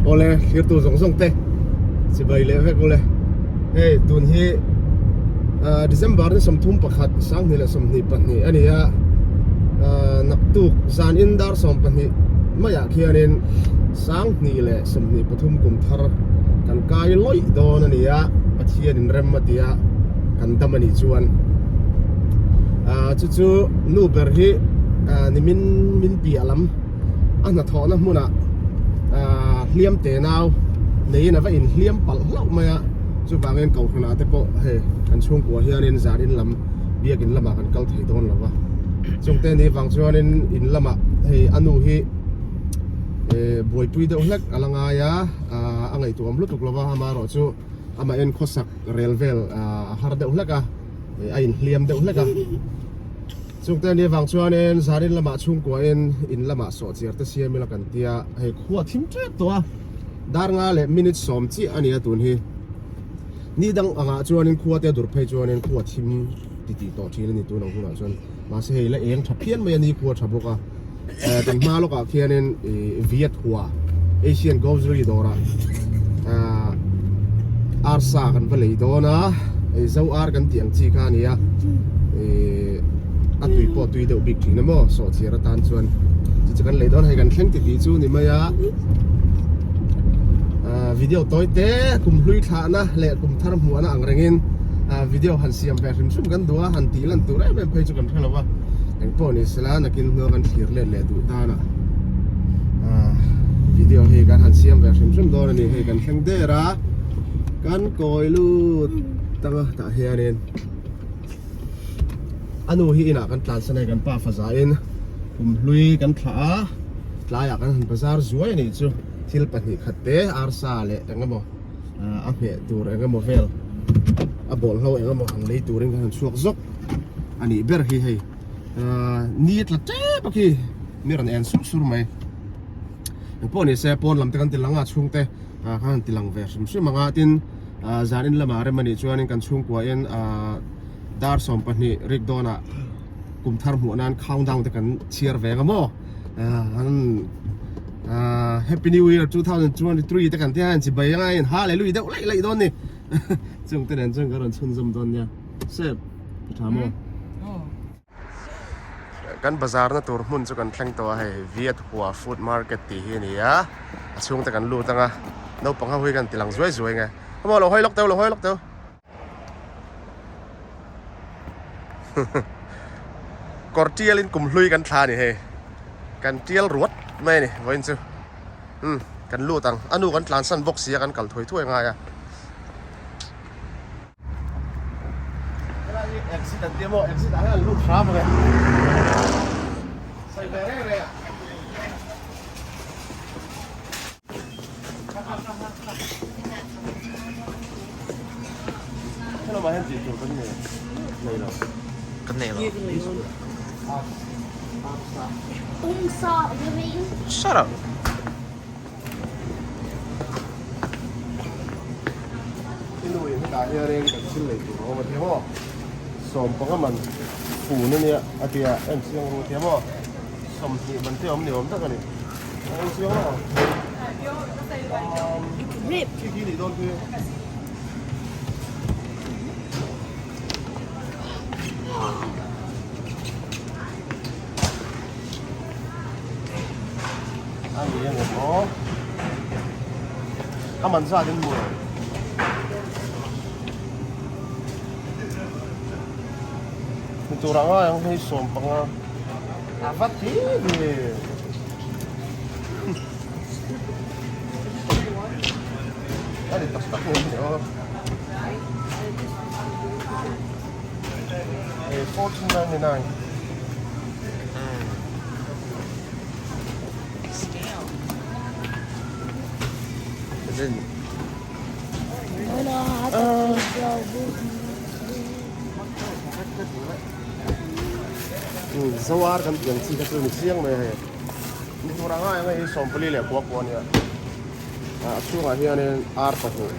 Awle thlir tur zawng zawng te chibai leh vek ule. Hei tun hi December ni 31 2022 a ni a, naktuk zan in dar 12 maiah khianin 2023 kum thar kan kai lawih dawn a ni a, Pathian in rem a ti a kan dam a nih chuan chu chu nu ber hi nimin min piah lam. a hnathawhna hmunah aaa hliam te nau neiin a va inhliam palh hlauh mai a, chuvangin kohhranah te pawh hei kan chhungkua hianin zan in lam biakin lamah kan kal thei dawn lo va, chungte ni vang chuanin in lamah hei a nu hi eh buaipui deuh hlek a la ngai a, aaa a ngaihtuahawm lutuk lo va amaherawh chu amah en khawsak rel vel aaa a har deuh hlek a, a inhliam deuh hlek a. Chungte ni avang chuanin Zarin lamah chhungkuain in lamah sawhchiar te siam ila kan tia, hei khua thim tep tawh a, dar nga leh minute sawm chiah a ni a tun hi. Ni dang angah chuanin khua te a dur phei chuanin khua thim ti tih tawh thin a ni tun ang hunah chuan. Mahse hei la eng tha phian mai a ni khua tha bawk a. Kan hma lawkah khianin Viet Hua Asian Grocery dawrah arsa kan va lei dawn a, hei zo ar kan tih ang chi kha a ni a, a tui pawh tui deuh bik thin a maw sawhchiar atan chuan chu chu kan lei dawn hei kan thleng ti tih chu ni mai a, video tawi te kum hlui thlahna leh kum thar hmuahna ang rengin video han siam ve hrim hrim kan duh a, han tih lan tur em em phei chu kan hre lo va. Eng pawh ni sela nakin hnua kan thlir let leh duh danah video hi kan han siam ve hrim hrim dawn a ni. Hei kan thleng der a, kan kawi lut tang a tah hianin a nu hi inah kan tlansan a hei kan pa fazain kum hlui kan thlah a, tlaiah kan han bazar zuai a nih chu thil pahnih khat te arsa leh eng emaw a hmeh tur eng emaw vel a bawlhlo eng emaw han lei turin kan han chhuak zawk. A nih ber hi hei ni a tla tep a khi mi rawn en sur sur mai engpawh ni se pawn lam te kan ti lang a chhungte khan han ti lang ve hrim hrim ang a tin zan in lamah rem a nih chuanin kan chhungkua in dar 12 rik dawnah kum thar hmuh nan countdown te kan chhiar ve ang a maw an happy new year 2023 te kan tia hian chibai anga in hallelujah deuh laih laih dawn ni chungte nen chuan kan rawn chhunzawm dawn nia. Sep a tha maw? Kan bazar na tur hmun chu kan thleng tawh a hei Viet Hua Food Market tih hi a ni a, a chhungte kan lut ang a, naupang ho hi kan ti lang zuai zuai nge. Hamaw lo hawi lawk teu lo hawi lawk teu. Kawr tial in kum hlui kan thla a ni hei, kan tial ruat mai a ni vawiin chu. Umm kan lut ang, a nu kan tlansan bawk si a kan kal thuai thuai ngai a. Exit an tia maw exit ah hian an lut hram ang e sawi ve reng reng a. Helamah hian tih tur kan nei nei lo. Kan nei lo. Shut up. I nu in hetah hianin kan thil lei tur a awm a ti maw? Sawmpanga man fun a nia a ti a, en chiang ru a ti maw? 20 man te awm ni awm tak a ni. En chiang lo ang. Khi khi nih dawn khi. A ni ang em aw a man zat in maw ni tur ang ai ang hei 15 a va thi ve a ni tak tak ni aw hei 1499. Zoar kan tih ang chi kha chu ni chiang mai a hei ni tur anga eng hei 44 leh kua kua a nia a chhungah hianin ar pahnih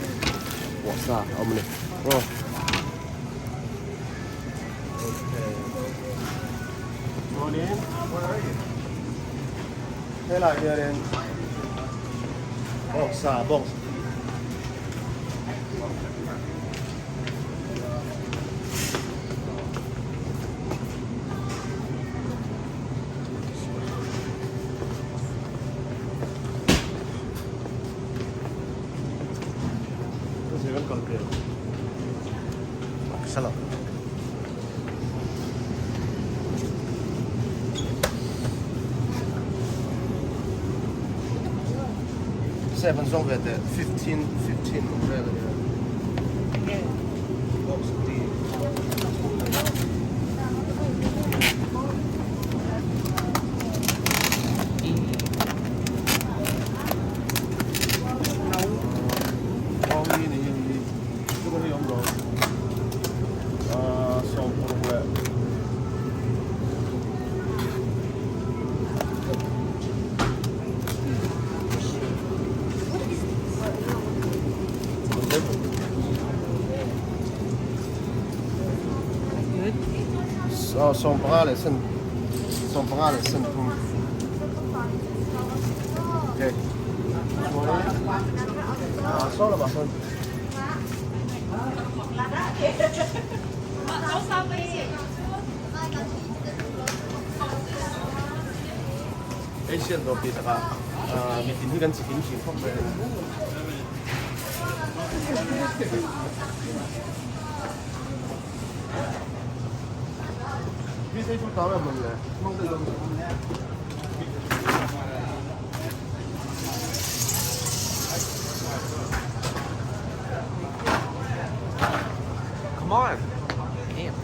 puah sa a awm a ni aw. Chuanin helaiah hianin Bawngsa bawngsa Seven zawng ve teh 15 15 awm vel a nia. Box D. 15 leh sen 15 leh sen thum okay saw lamah sawn Asian dawr tih takah mitin hi kan chikim thin khawp mai a ni. Come on. Damn.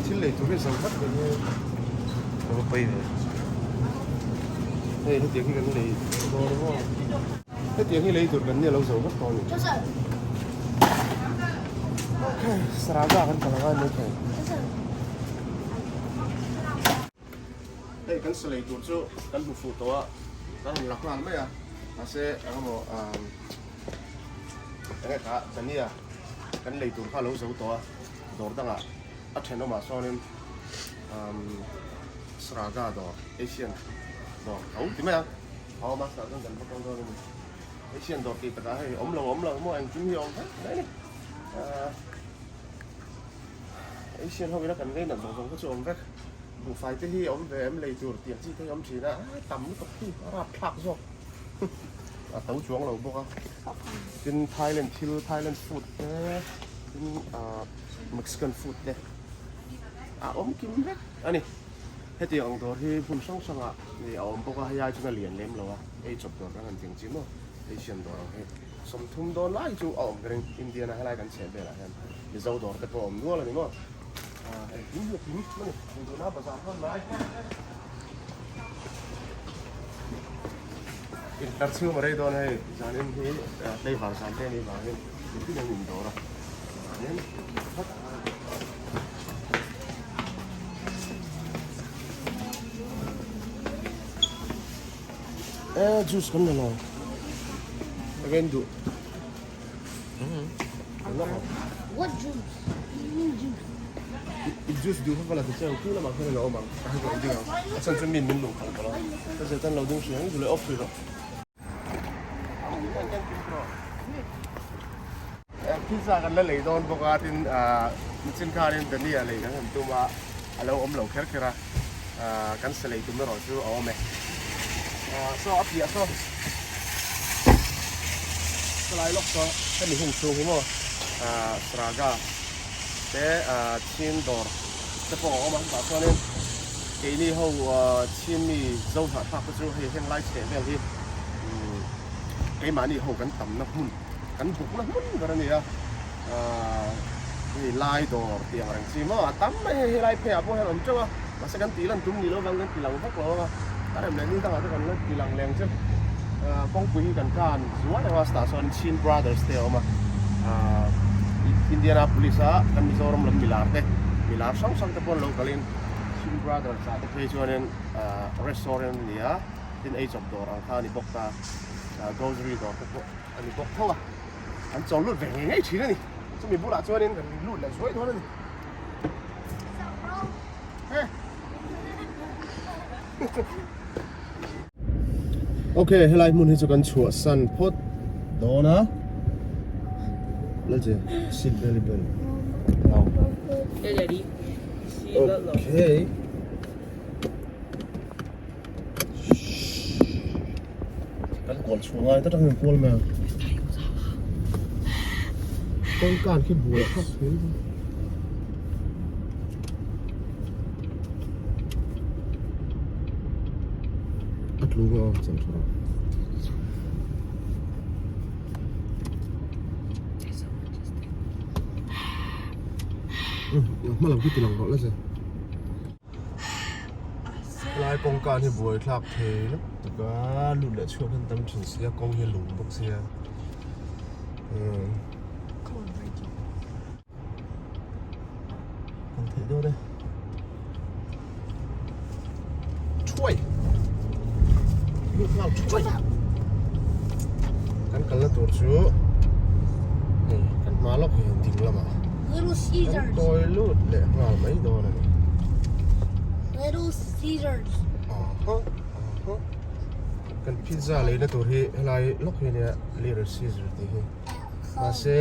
Thil lei tur hi zo vat ve nge. Ka va pawi ve. Hei hetiang hi kan lei dawn maw? Hetiang hi lei tur kan nia lo zo vek tawh a ni. Okay, Saraga kan kal angai mai thei. Hei kan sa lei tur chu kan hmu fuh tawh a, kan rawn la nghal mai a, mahse eng emaw umm enge kha Dania kan lei tur kha a lo zo tawh a, dawr dangah a thenawmah sawnin umm Sraga dawr Asian dawr tho ti mai a, a awm a, tah chuan kan va kal dawn a ni. Asian dawr tih takah hei awm lo awm lo maw engkim hi a awm vek mai a ni. Ahh Asian ho ina kan ngei nat zawng zawng kha chu a awm vek. Buhfai te hi a awm ve em lei tur tiang chi te hi a awm thin a, a tam lutuk hi a rapthlak zawk a to chuang lo bawk a. Tin Thailand thil Thailand food te tin ah Mexican food te a awm kim vek a ni. Hetiang ang dawr hi hmun hrang hrangah a awm bawk a, hei ai chuan a lian lem lo a, ei chawp dawr kan han tih ang chi maw Asian dawr ang hi 30 dawn lai chu a awm ka ring Indian a helai kan chheh velah hian Mizo dawr te pawh a awm nual a ni maw. Engkim hi a kim a ni tuna bazar hman lai intlar chhung a rei dawn hei zanin hi tlaivar zan te a nih vangin engtin an indawr a chuanin phawt e juice kan la lo again duh What juice? You mean juice? I juice duh kha la ti che ku lamah khan a lo awm ang a hei ding ang a chhan chu min min luh khalh tawh a ka zir tan lo ding hriang duh leh off hrih rawh pizza kan la lei dawn bawk a tin nichin khanin Dania lei kan han tum a a lo awm lo kher kher a kan sa lei tum erawh chu a awm e saw a piah saw Salai lawk saw hemi hun chhung hi maw Sraga te Chin dawr te pawh a awm a chutah chuanin keini ho Chin mi zo hnahthlak te chu hei heng lai chheh vel hi keimahni ho kan tamna hmun kan bukna hmun ber a ni a hei lai dawr tih ang reng chi maw a tam mai hei helai pheiah pawh hian a awm teuh a mahse kan tih lan tum ni lo vang kan ti lang vak lo ang a a rem leh ni dangah te kan la ti lang leng chu kawngpui hi kan kan zual ang a chutah chuan Chin Brothers te a awm a Indianapolis a kan Mizoram lam milar te Milar hrang hrang te pawh an lo kalin Chin Brothers ah te phei chuanin restaurant a ni a, tin eichawp dawr ang kha a ni bawk ta, grocery dawr te pawh a ni bawk tho a, an chawl lut ve ngei ngei thin a ni. Chumi bulah chuanin kan lut leh zuai dawn a ni. Ok, helai hmun hi chu kan chhuahsan phawt dawn a. Lalche, seat belt i bel. Okay. Kan kual chhuah ngai ta tang hian kual mai a. Kawngkan khi buai khawp mai. A tlu nge aw chan tha rawh. Hma lam khi ti lang rawh la che. Helai kawngka hi buai thlak thei lutuk tak a lut leh chhuak hian tam thin si a kawng hi a lum bawk sia umm kan theih dawn e thuai lut nghal thuai kan kalna tur chu hei kan hma lawk hi ding lamah Little kan Caesars. kawi lut leh nghal mai dawn a ni. Little Caesars. Aha aha kan pizza leina tur hi helai lawk hi ania Little Caesar tih hi mahse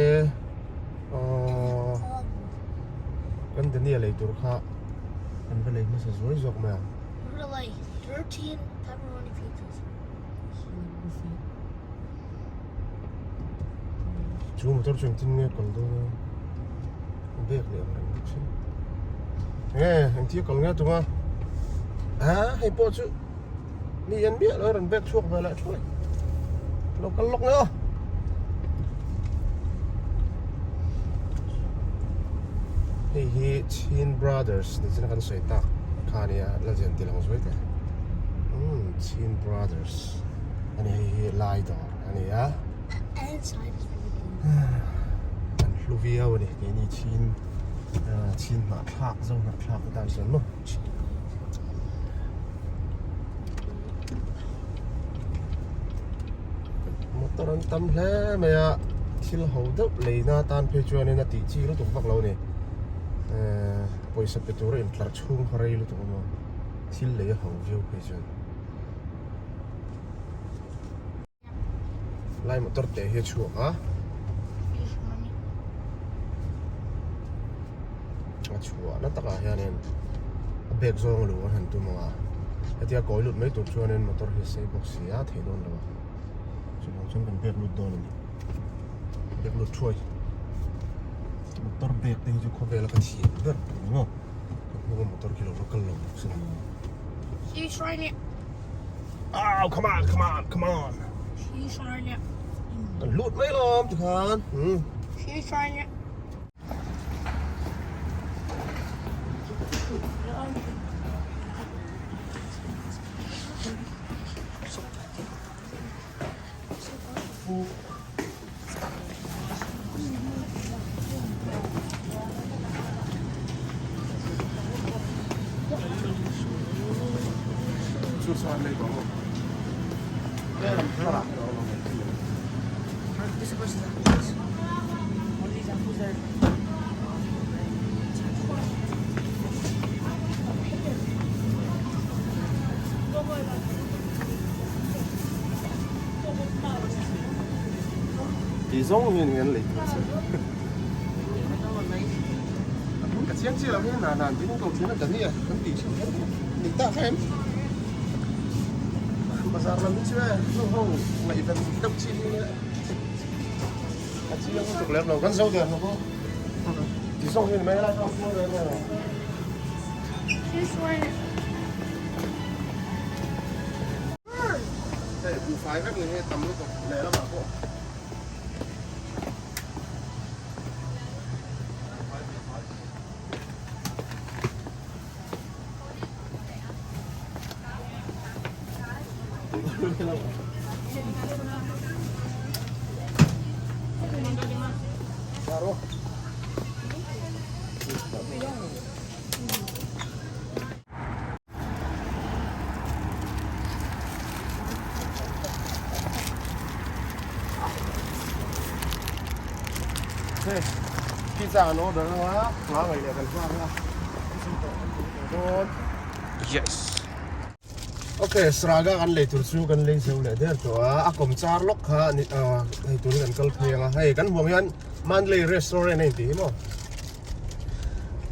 aww kan Daniel lei tur kha kan va lei hmasa zuai zawk mai ang. We're gonna lay 13 pepperoni pizzas. Chu motor chu engtin nge kal dawn a bag leh ang reng bawk si nge engtia kal nge tum a a hei pawh chu mi en miah lo a rawn bag chhuak ve leh thuai lo kal lawk nge aw. Hei hi Chin Brothers ni china kan sawi tak kha a nia la zian ti lang zuai teh umm Chin Brothers a ni hei hi lai dawr a ni a an hlu viau a ni keini Chin Chin hnahthlak zo hnahthlak te tan chuan maw. Motor an tam hle mai a thil ho deuh leina atan phei chuanin a tih chi lutuk vak lo a ni ehh pawisa pe tura intlar chhung kha rei lutuk a maw thil lei a ho viau phei chuan. Lai motor te hi a chhuak a a chhuah na takah hianin a bag zawng lu an han tum ang a hetia kawi lut mai tur chuanin motor hi a sei bawk si a theih dawn lo a chuvang chuan kan bag lut dawn a ni bag lut thuai motor bag te hi chu khawvela ka thiam ber tur ni maw ka hnunga motor khi lo va kal lo bawk si a. Oh, come on, come on, come on. She's trying it. Kan lut mai lawm ti khan. Hmm. She's trying it. Ti zawng hian an lei tur che. Ka chiang chiah lo hian na nan tin ko thin a Dania kan tih thin kher hi ni ta kha em. Bazar lam hi chu e nu ho ngaihven deuh chi hi nia. A chiang lutuk lem lo kan zo der lo pawh. Ti zawng hian mai helai pawh kual ve nia. Hei buhfai vek ni hi tam lutuk lehlamah pawh. Pizza kan order anga hma ngaih leh kan nghak a thil tawh kan tum tawh dawn. Yes. Ok Sraga kan lei tur chu kan lei zo leh der tawh a, a kawm char lawk kha ni ah hei turin kan kal phei anga hei kan huang hian Mandalay restaurant a intih hi maw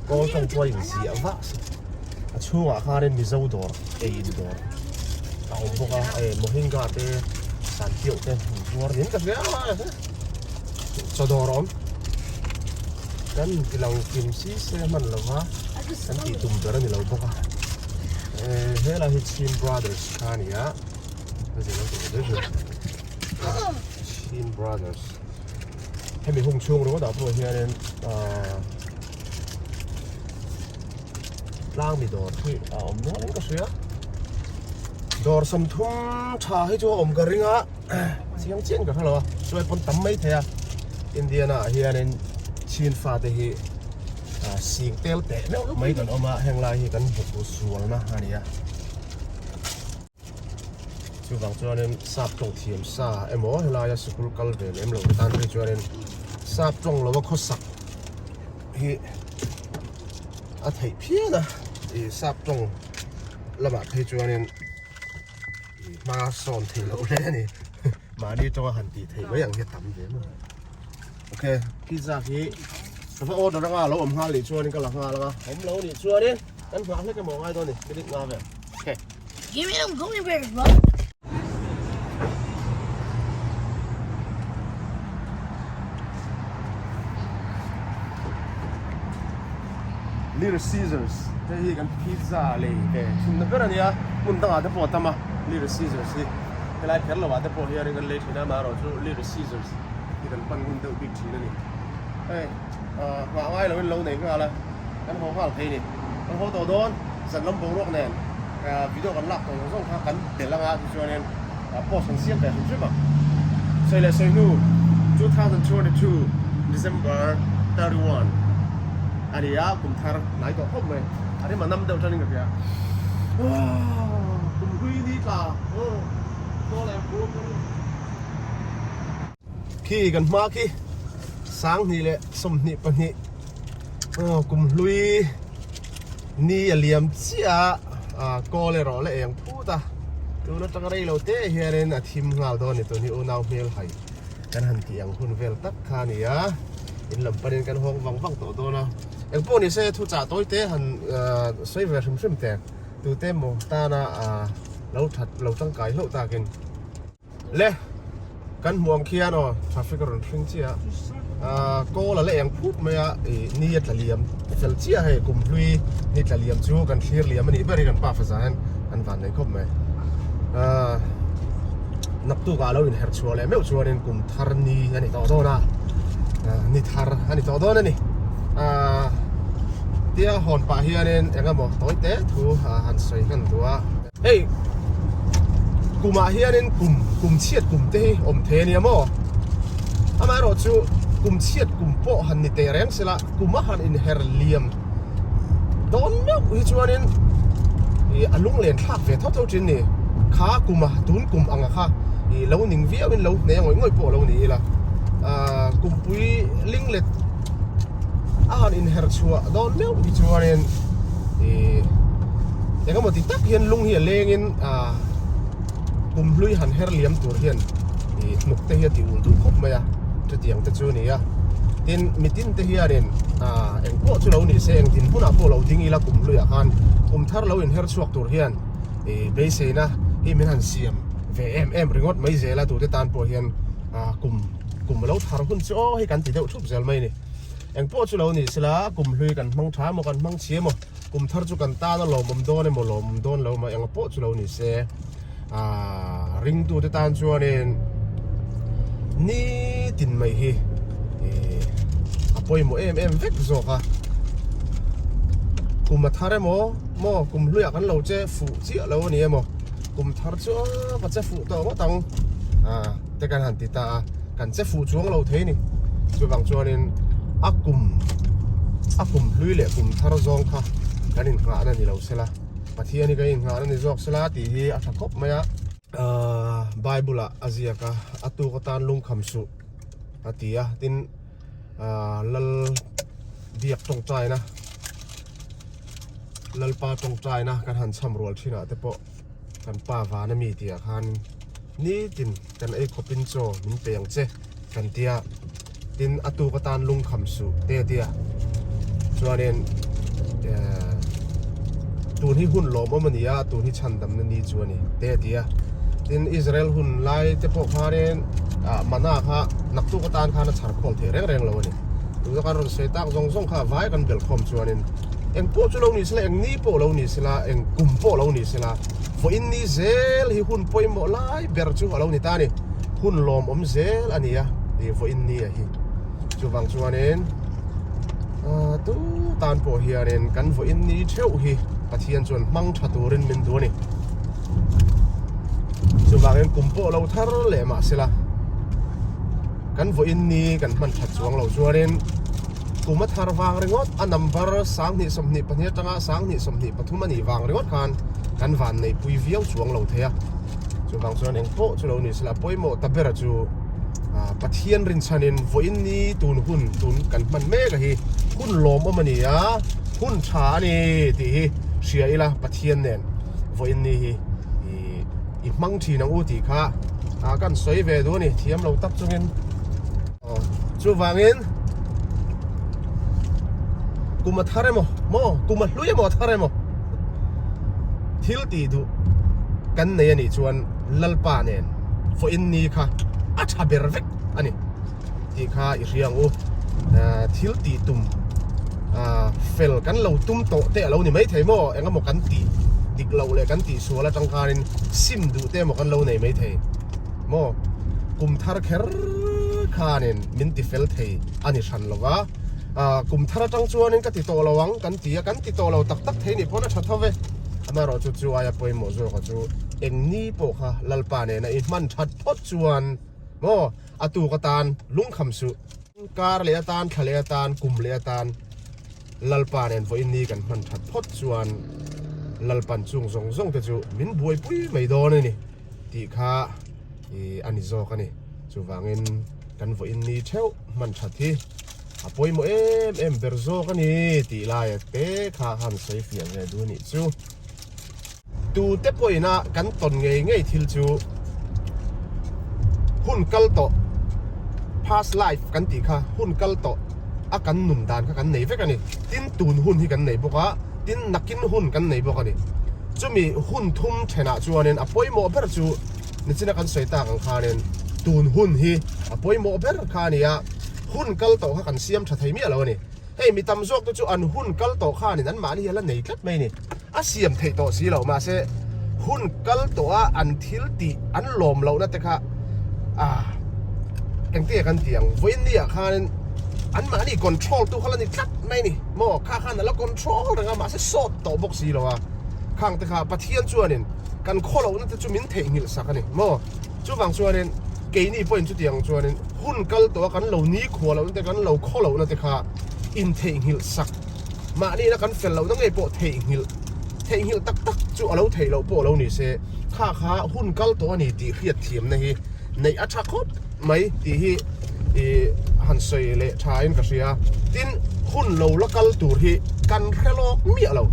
kawl tawng pawh a inziah vah si a chhungah khanin Mizo dawr ei in dawr a awm bawk a hei Mohinga te Sanpiauh te an zuar niin ka hria a chaw dawr a awm kan inti lang kim si se hman lova kan tih tum ber a ni lo bawk a eh helai hi Chin Brothers kha a ni a Chin Brothers hemi hung chhung ringawt ah pawh hianin ahh tlang mi dawr hi a awm nual in ka hria dawr sawmthum tha hi chu a awm ka ring a chiang chiang ka hrelo a chuai pawn tam mai thei a Indiana ah hianin chin fate hi ah sing tel teh meuh mai kan awm a heng lai hi kan buk zualna a ni a. Chuvang chuanin sap tawng thiam sa emaw helaia sikul kal ve lem lo tan phei chuanin sap tawng lova khawsak hi a theih phian a ih sap tawng lamah phei chuanin ih hma sawn theih loh hle a ni mahni tawnga han tih theih mai ang hi a tam ve maw ok pizza hi ka va order anga a lo awm nghal nih chuanin ka la nghal anga awm lo nih chuanin kan nghah hlek emaw ngai dawn a ni minute nga vel ok. Give me them gummy bears, bro. Little Caesars hei hi kan pizza lei ve thin na ber a nia hmun dangah te pawh a tam a Little Caesars hi helai kher lovah te pawh hianin kan lei thin a amaherawhchu Little Caesars hi kan pan hun deuh bik thin a ni hei ah nghah ngai loin lo nei nghal a kan haw nghal thei a ni kan haw tawh dawn. Zan lam boruak nen video kan lak tawh zawng zawng kha kan tel anga tichuanin post kan siam ve hrim hrim a. Sawi leh sawi hnu 2022 December 31 a ni a, kum thar hnai tawh khawp mai. A rem a nam deuh tanin ka hria. Kum hlui ni tla Khi kan hma khi 2022 Aw kum hlui ni a liam chiah a kawl erawh la eng phut a tun atanga rei lo te hianin a thim nghal dawn a ni tun hi unau hmel hai kan han tih ang hun vel tak kha a ni a in lam panin kan hawng vang vang tawh dawn a engpawh ni se thu chah tawi te han sawi ve hrim hrim teh tute emaw tana lo that lo tangkai hlauh takin. Le kan hmuh ang khian aw traffic a rawn hring chiah a ah kawl a la eng phut mai a ih ni a tla liam fel chiah hei kum hlui ni tla liam chu kan thlir liam a nih ber hi kan pa fa zah hian an van nei khawp mai ah naktuk ah lo inherh chhuah leh meuh chuanin kum thar ni a ni tawh dawn a ah ni thar a ni tawh dawn a ni ah tia hawn pah hianin eng emaw tawi te thu han sawi hman duh a. Hei kumah hianin kum kum chhiat kum te hi awm thei a nia maw? Amaherawh chu kum chhiat kum pawh han ni teh reng sela kum a han inher liam dawn meuh hi chuanin ih a lunglen thlak ve tho tho thin ni. Kha kuma tun kum anga kha ih lo ning viauin lo hne ngawih ngawih pawh lo ni ila ah kumpui linglet a han inher chhuah dawn meuh hi chuanin ih engemaw ti tak hian lung hi a lengin ah kum hlui han her liam tur hian ih hnuk te hi a ti ul duh khawp mai a chutiang te chu a ni a tin mitin te hianin ah engpawh chu lo ni se engtin hunah pawh lo ding ila kum hluiah khan kum thar lo inher chhuak tur hian ih beiseina hi min han siam ve em em ringawt mai zel a tute tan pawh hian ah kum kum lo thar hun chu aw hei kan ti deuh thup zel mai a ni engpawh chu lo ni sela kum hlui kan hmang tha emaw kan hmang chhia emaw kum thar chu kan tan a lawmawm dawn emaw lawmawm dawn lo emaw engpawh chu lo ni se ah ringtu te tan chuanin nitin mai hi ih a pawimawh em em vek zawk a kum a thar emaw maw kum hluiah kan lo che fuh chiah lo a ni emaw kum thar chu aw ka che fuh tawh ngawt ang ah. te kan han ti ta a kan che fuh chuang lo thei ni chuvang chuanin a kum a kum hlui leh kum thar zawng kha kan innghahna ni lo sela Pathian hi kan innghahna ni zawk sela tih hi a tha khawp mai a ahh bible ah a ziak a a tuk atan lungkham suh a ti a tin ahh lal. Biak tawngtaina, Lalpa tawngtaina kan han cham rual thinah te pawh kan pa vana mi tihah khan nitin kan ei khawpin chaw min pe ang che kan tia tin a tuk atan lungkham suh te a tia chuanin eh tun hi hun lawmawm a ni a tun hi chhandamna ni chu a ni te a ti a tin Israel hun lai te pawh khanin ah mana kha naktuk atan khan a chhar khawm theih reng reng lo a ni tuna kan rawn sawi tak zawng zawng kha vai kan belh khawm chuanin eng pawh chu lo ni sela eng ni pawh lo ni sela eng kum pawh lo ni sela vawiin ni zel hi hun pawimawh lai ber chu a lo ni ta a ni hun lawmawm zel a ni a ih vawiin ni a hi chuvang chuanin ah tu tan pawh hianin kan vawiin ni theuh hi Pathian chuan hmang tha turin min duh a ni chuvangin kum pawh lo thar leh mah sela kan vawiin ni kan hman that chuang lo chuanin kum a thar vang ringawt a number 2022 atanga 2023 a nih vang ringawt khan kan van nei pui viau chuang lo thei a chuvang chuan eng pawh chu lo ni sela pawimawh ta bera chu Pathian rinchhanin vawiin ni tun hun tun kan hman mek a hi hun lawmawm a ni a hun tha a ni tih hi hria ila Pathian nen vawiin ni hi i hmang thin ang u tih kha a kan sawi ve duh a ni thiam lo tak chungin chuvangin kum a thar emaw maw kum a hlui emaw a thar emaw thil tih duh kan nei a nih chuan Lalpa nen vawiin ni kha a tha ber vek a ni tih kha i hria ang u. Thil tih tum fel kan lo tum tawh te a lo ni maithei maw eng emaw kan tih dik loh leh kan tih sual atang khanin sim duh te emaw kan lo nei maithei maw kum thar kher khanin min ti fel thei a ni hran lo va kum thar atang chuanin ka ti tawh lo ang kan ti a kan ti tawh lo tak tak thei nih pawn a tha tho ve amaherawhchu chu aia pawimawh zawk a chu eng ni pawh kha Lalpa nena i hman that phawt chuan maw a tuk atan lungkham suh. Kar leh atan, thla leh atan, kum leh atan Lalpa nen vawiin ni kan hman that phawt chuan Lalpan chung zawng zawng te chu min buaipui mai dawn a ni tih kha ih a ni zawk a ni. Chuvangin kan vawiin ni theuh hman that hi a pawimawh em em ber zawk a ni tih laia te kha han sawi fiah ve duh nih chu. Tute pawhina kan tawn ngei ngei thil chu hun kal tawh, past life kan tih kha hun kal tawh a kan nun dan kha kan nei vek a ni. Tin, tun hun hi kan nei bawk a, tin nakin hun kan nei bawk a ni. Chumi hun thum thenah chuanin a pawimawh ber chu nichina kan sawi tak ang khanin tun hun hi a pawimawh ber kha a ni a, hun kal tawh kha kan siam tha thei miah lo a ni. Hei mi tam zawk te chu an hun kal tawh khanin anmahni hi a la nei tlat mai a ni. A siam theih tawh si lo mahse hun kal tawh a an thil tih an lawm lohna te kha ah engtin nge kan tih ang vawiin ni ah khanin anmahni control tu kha la ni tlat mai a ni maw kha khan a la control reng a mahse sawt tawh bawk si lo a khang te kha Pathian chuanin kan khaw lohna te chu min theihnghilh sak a ni maw chuvang chuanin keini pawhin chutiang chuanin hun kal tawh a kan lo nikhua lohna te kan lo khaw lohna te kha intheihnghilh sak Mahni na kan fel lohna ngei pawh theihnghilh theihnghilh tak tak chu a lo theih loh pawh lo ni se, kha kha hun kal tawh a ni tih hriat thiamna hi neih a tha khawp mai tih hi ih han sawi leh tha in ka hria. Tin, hun lo la kal tur hi kan hre lawk miah lo.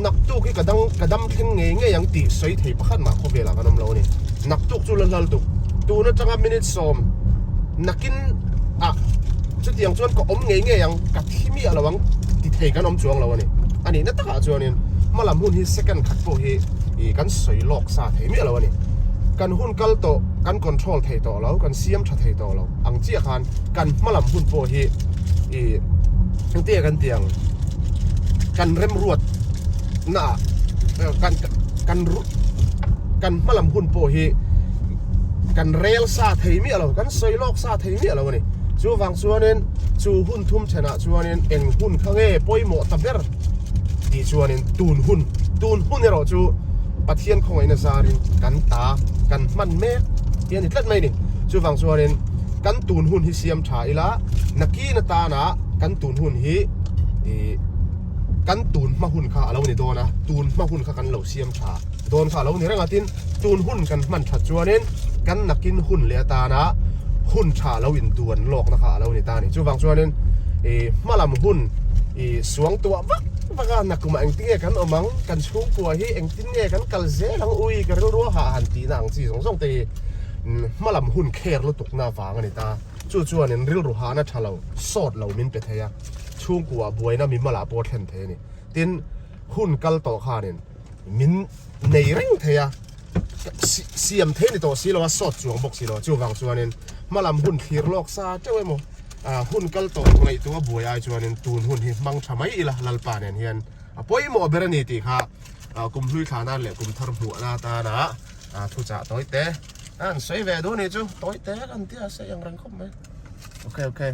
Naktuk hi ka dang ka dam thleng ngei ngei ang tih sawi thei pakhat mah khawvelah kan awm lo a ni. Naktuk chu la hlal tuk. Tun atanga minute sawm nakin ah chutiang chuan ka awm ngei ngei ang ka thi miah lo ang ti thei kan awm chuang lo a ni. A nihna takah chuanin hmalam hun hi second khat pawh hi ih kan sawi lawk sa thei miah lo a ni. Kan hun kal tawh kan control thei tawh lo, kan siam tha thei tawh lo ang chiah khan kan hmalam hun pawh hi ih engtin nge kan tih ang kan remruat naah kan kan kan hmalam hun pawh hi kan rel sa thei miah lo kan sawi lawk sa thei miah lo a ni chuvang chuanin chu hun thum thenah chuanin eng hun kha nge pawimawh ta ber tih chuanin tun hun tun hun erawh chu Pathian khawngaihna zarin kan ta kan hman mek hi a ni tlat mai a ni chuvang chuanin kan tun hun hi siam tha ila nakin atana kan tun hun hi ih kan tun hma hun kha a lo ni dawn a tun hma hun kha kan lo siam tha dawn kha a lo ni reng a tin tun hun kan hman that chuanin kan nakin hun leh atana hun tha lo induan lawkna kha a lo ni ta a ni. Chuvang chuanin I hmalam hun i suang tuah vak vak a, nakumah engtin nge kan awm ang, kan chhungkua hi engtin nge kan kal zel ang ui ka rilru a hah han tihna ang chi zawng zawng te hi hmalam hun kher lutukna vang a ni ta. Chu chuanin rilru hahna tha lo, sawt lo min pe thei a, chhungkua buaina mimalah pawh thlen thei a ni. Tin, hun kal tawh khanin min nei reng thei a. Siam thei ni tawh si lo a, sawt chuang bawk si lo a, chuvang chuanin hmalam hun thlir lawk sa teuh emaw hun kal tawh ngaihtuah buai ai chuanin tun hun hi hmang tha mai ila Lalpa nen hian a pawimawh ber a ni tih kha kum hlui thla nan leh kum thar hmuhna atana thuchah tawi te an sawi ve duh a nih chu, tawi te kan tia sawi ang reng khawp mai. Okay okay.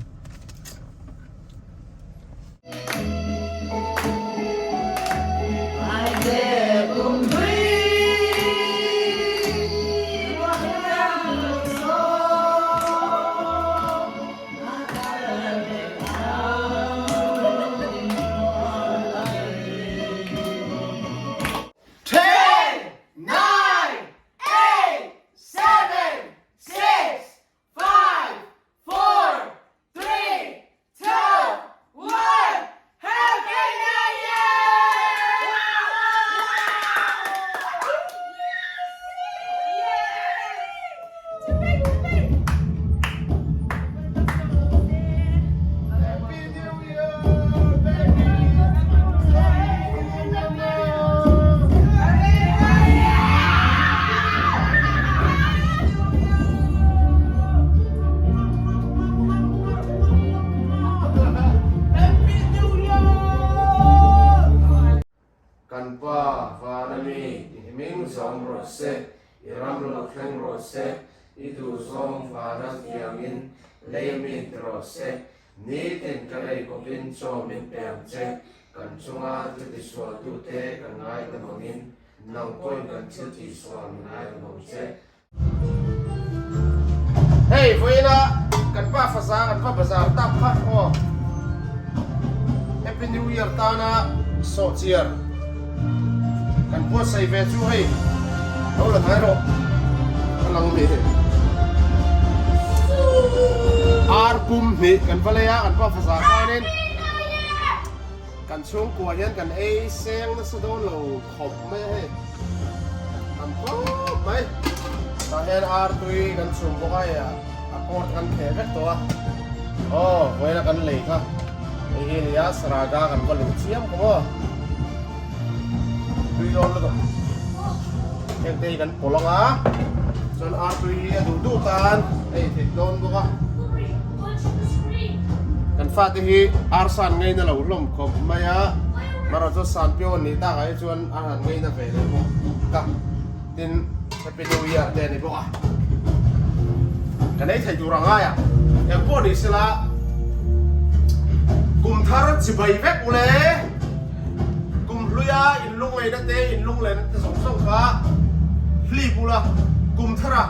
Ten, nine, eight, seven, six, five, four, three, two, one, Happy New Year! Happy New Year, baby! Kan Pa vana mi i hming zawng rawh se, i ram lo thleng rawh se, i duhzawng vana tiangin lei mi ti rawh se, nitin kan ei kawpin chaw min pe ang che, kan chunga thil tisualtute kan ngaidam angin nang pawhin kan thil tihsual min ngaidam ang che. Hei vawiina kan pa faza kan va bazar tak kha aw Happy New Year tana sawhchiar kan buatsaih ve chu hei lo la hnai rawh a lang ni ar pum hnih kan va lei a kan pa faza khanin kan chhungkua hian kan ei seng nasa dawn lo khawp mai a hei tam khawp mai tah hian ar tui kan chhum bawk a hei a court kan kheh vek tawh a aw vawiin a kan lei kha hei hi a ni a saraga kan va luh chiam khawp aw tui dawn lutuk heng te hi kan pawlh ang a chuan ar tui hi a duh duh tan a ei theih dawn bawk a kan fate hi ar san ngaina lo hlawm khawp mai a. Marawh chu Sanpio nih takah hi chuan a han ngaina ve leh bawk a, tin Happy New Year te a ni bawk a. Kan ei thei tur a ngai a, eng pawh ni sela kum thar chibai vek ule, kum hluia inlungleina te inlungleina te zawng zawng kha hlip ula, kum thara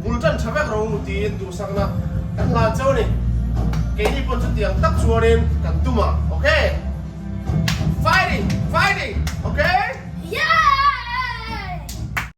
bul tan tha vek ro tiin duhsakna kan hlan cheu a ni. Keini pawh chutiang tak chuanin kan tum a, okay. Fighting! Fighting! Okay? Yeah!